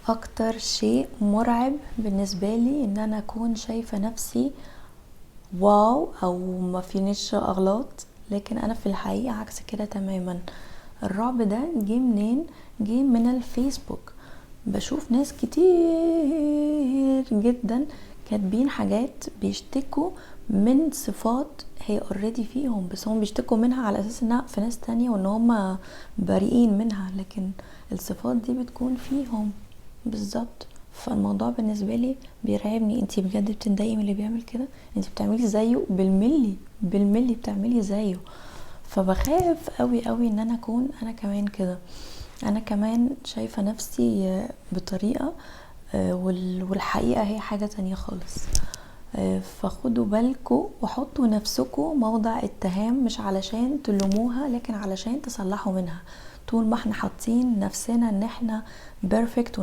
اكتر شيء مرعب بالنسبة لي ان انا اكون شايفة نفسي wow او ما فينيش اغلاط، لكن انا في الحقيقة عكس كده تماما. الرعب ده جه منين؟ جه من الفيسبوك. بشوف ناس كتير جدا كاتبين حاجات بيشتكوا من صفات هي already فيهم، بس هم بيشتكوا منها على اساس انها في ناس تانية وان هم بريئين منها، لكن الصفات دي بتكون فيهم بالظبط. فالموضوع بالنسبة لي بيرعبني. انتي بجد بتتضايقي من اللي بيعمل كده؟ انتي بتعملي زيه بالملي، بالملي بتعملي زيه. فبخاف قوي قوي ان انا اكون انا كمان كده، انا كمان شايفة نفسي بطريقة والحقيقة هي حاجة تانية خالص. فخدوا بالكم وحطوا نفسكم موضع اتهام، مش علشان تلوموها لكن علشان تصلحوا منها. طول ما احنا حاطين نفسنا ان احنا perfect.